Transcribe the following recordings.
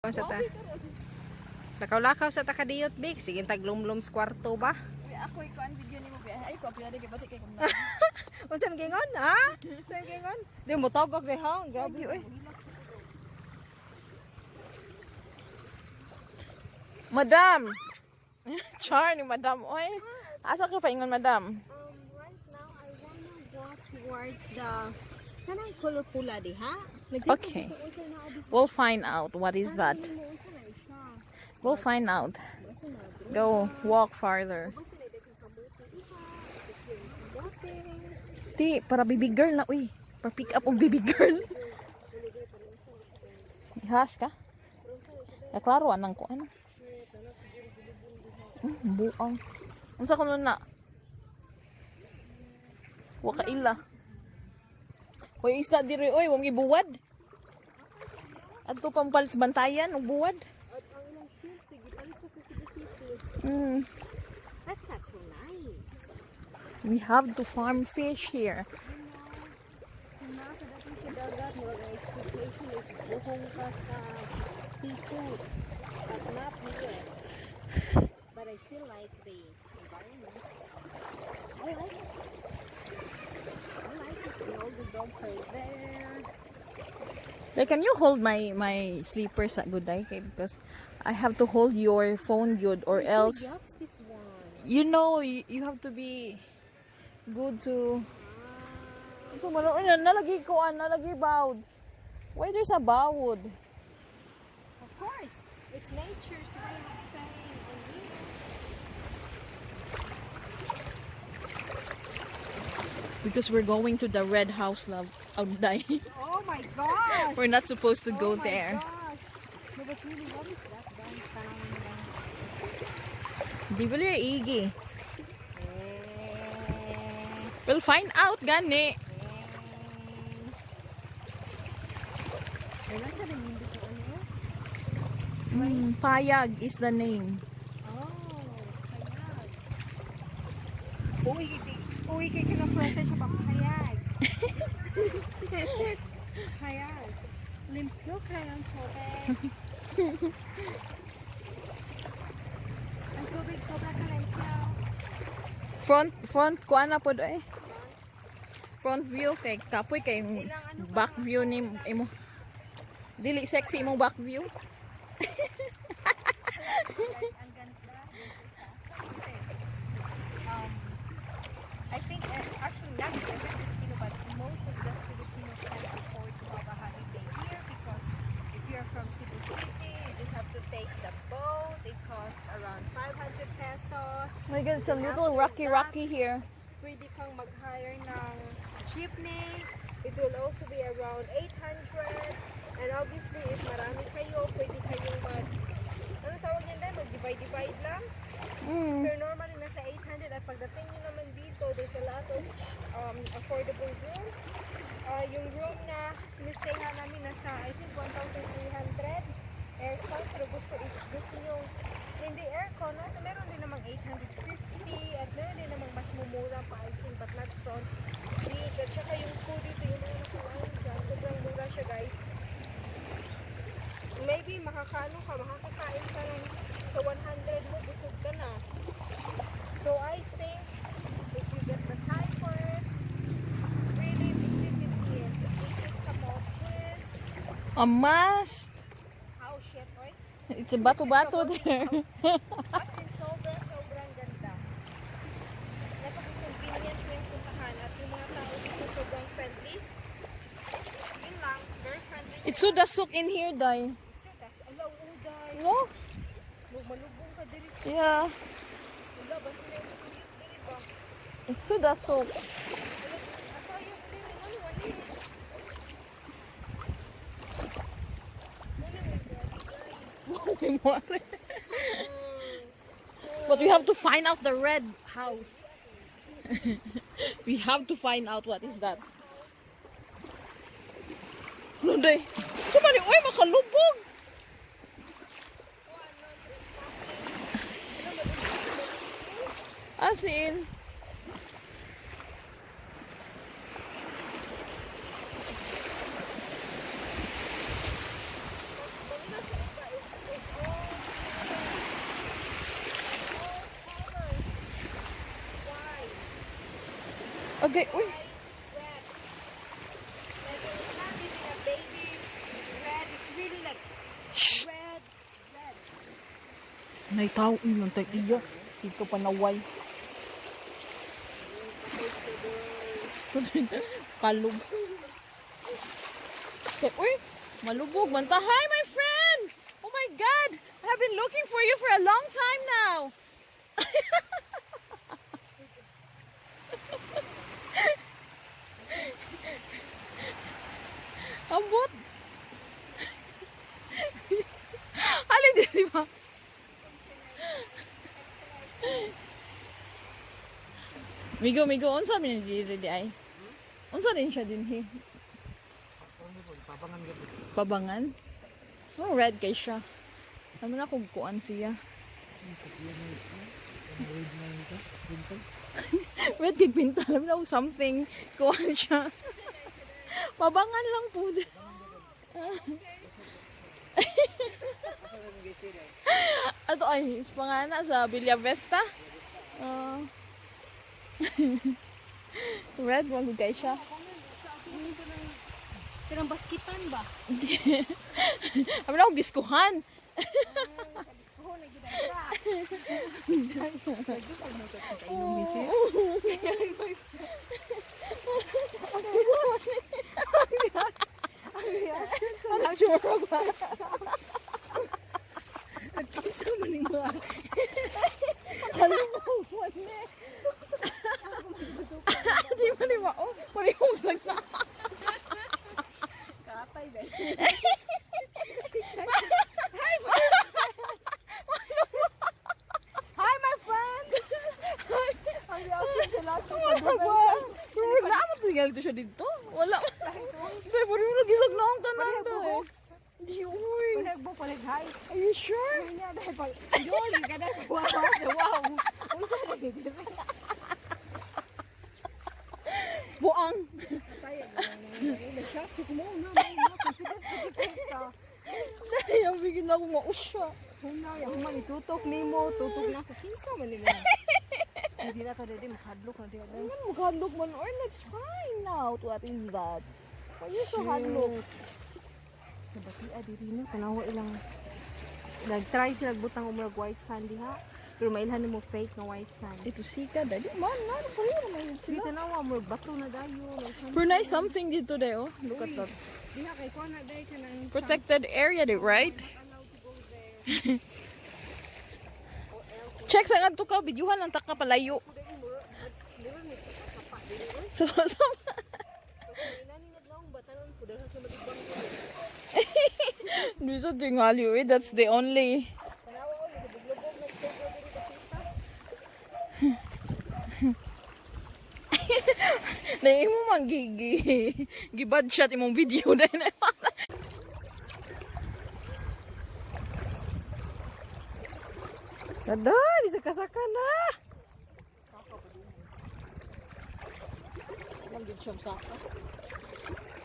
Sa ta. Lakaw-lakaw sa ta kadiyot, Big. Sige, taglumlum sa kwarto ba? Uy, ako ikuan video nimo be. Ay ko apilari kay bati kay kung Unsa man gingon, ha? Unsa man gingon? Di mo togok di ha? Grabe oy. Madam. Char ni madam oy. Asa ka paingon, madam? Right now I wanna go towards the kanang color pula diha. Okay. We'll find out what is that. We'll find out. Go walk farther. Ti, para baby girl na uy. Para pick up og baby girl. Ihas ka? Eh, klaro anang ko ano. Buang. Unsa kuno na? Wa ka ila. Hoy, isda diri oy, wa gibuwad. Adto pang palit sa bantayan og buwad. That's not so nice. We have to farm fish here. Kung naa ka dapit sa dagat, murag ang expectation is buhong ka sa seafood. But not here. But I still like the environment. I like it. I like it. And all the dogs are there. Like, can you hold my slippers at good day? Okay, because I have to hold your phone good or It's so else yucks, this one. you have to be good to. So malo na nalagi ko an nalagi bawd. Why there's a bawd? Of course. It's nature's way of saying I'm here. Because we're going to the red house, love. Out die. Oh my gosh! We're not supposed to Oh go my there. gosh. No, but really, what is that downtown? Di ba niya igi? Eh, We'll find out gani. eh. Wala siya nandito ko ano? Payag is the name. Oh, payag. Uy, uy, kay kina-present siya pa payag. Payag. Limpyo kayo ang tubig. Ang tubig sobra ka limpyo. Front kuan na pod eh. Front view kay kapoy kay back view ni imo. Dili sexy imong back view. Guys, ang ganda. I think actually not every Filipino, but most of the Filipino can afford to have a holiday here because if you're from Cebu City, you just have to take the boat. It costs around 500 pesos. My God, it's a little rocky rocky here. Pwede kang mag-hire ng jeepney. It will also be around 800. And obviously, if marami kayo, pwede kayong mag, ano tawag niyan dahil? Mag-divide-divide lang. Pero normally, nasa 800. At pagdating nyo naman dito, there's a lot of affordable rooms. Yung room na in-stayhan namin nasa, I think, 1,300 aircon. Pero gusto, if gusto nyo hindi aircon, no? Meron din namang 850 at meron din namang mas mumura pa, I think, but not front beach. At saka yung food dito, yung mga nakuhaan dyan, sobrang mura siya, guys. Maybe makakaano ka, makakakain ka ng sa 100 mo, busog ka na. So I think if you get the time for it, really visit it here. Visit Camotes. A must. Oh shit, oy. It's a bato-bato there. As in, sobrang, sobrang ganda. Napaka-convenient yung puntahan at yung mga tao dito sobrang friendly. Yun lang, very friendly. It's so dasok in here, Day. It's so das. Ala, oo, day. No? Malubong ka diri. Yeah. Wala, basta na yung suyot diri ba? It's so dasok. Wala, ako yung diri, ano, wala. Wala, may grabe, guys. But we have to find out the red house. We have to find out what is that. Ano, day? Sumali, uy, makalubog! As in, Okay, uy. Red. Like, it's not even a baby red. It's really like red, red. Nay tao, uy, mantay iya. Dito pa naway. Kalub. Okay, uy, malubog man ta. Hi, my friend! Oh my God! I have been looking for you for a long time now. Ambot. Alin di ba? Migo, migo, unsa man ni diri di ay? Unsa din siya dinhi? Pabangan? Oh, red kay siya. Naman ako kuan siya. Red kay pinta. Naman ako something kuan siya. Pabangan lang po. Ato ay, pangana sa Villa Vesta. Red, wag kay siya. Pero ang baskitan ba? Amin ako diskuhan. Oh, nagidagsa. Oo. Ano sure ba? Kinsa man ning mga Ano mo ni? Di ba ni mao? Parehong lang na. katay ba? Hi, my friend! Ang reaction sa lahat ng Wala ba? Pero wala mo tinggal dito siya dito. Wala. Pero puro mo nagisag na ang tanan Wala, do. Di uy. Palag mo, palag hi. Are you sure? Uy niya, dahil pag... Yun, ka na. Wow, wow. Unsa na dito? Buang. Patay, na-shock ko mo na, na, confident ka. Dahil ang bigin ako mausya. Una, yung man itutok nimo, tutok na ako. Kinsa man nimo. Hindi na ka dili makadlok na di ako. Ano makadlok man or that's fine now. What is that? Why you so hadlok? Sa batia diri no, tanawa ilang nag-try sila butang og white sand diha. Pero mailhan nimo fake nga white sand. Ito sika dali man na pareho naman yun Di sila. tanawa mo bato na dayon or something. Pero nice something dito de oh. Look at that. Diha kay kuan na day kanang Protected area di right? allowed to go there. Check sa ngadto ka bidyuhan lang ta ka palayo. So Inani na lang ba tanon pud sa malibang. Luso tingali eh. That's the only. Tanawa ko lubog-lubog nagsugo diri dapita. Na imo man gi gi gi bad shot imong video dahil na. Dada, di sa kasaka na.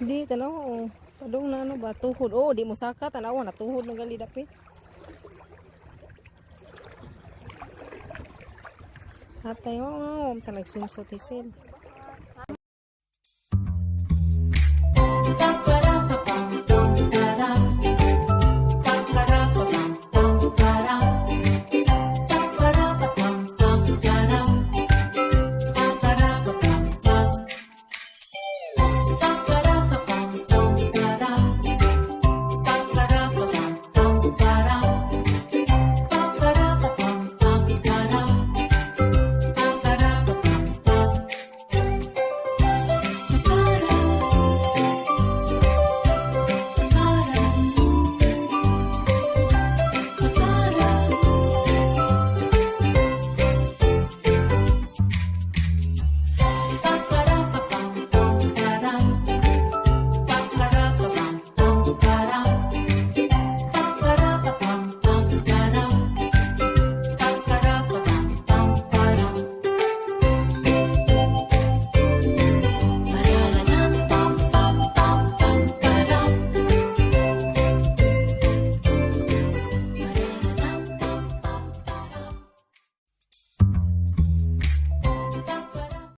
Di, tanawa oh. Padung na ano ba, tuhod. Oh, di mo saka, tanawa, natuhod ng gali dapit. Atay, oh, oh, ta nagsunso tisel.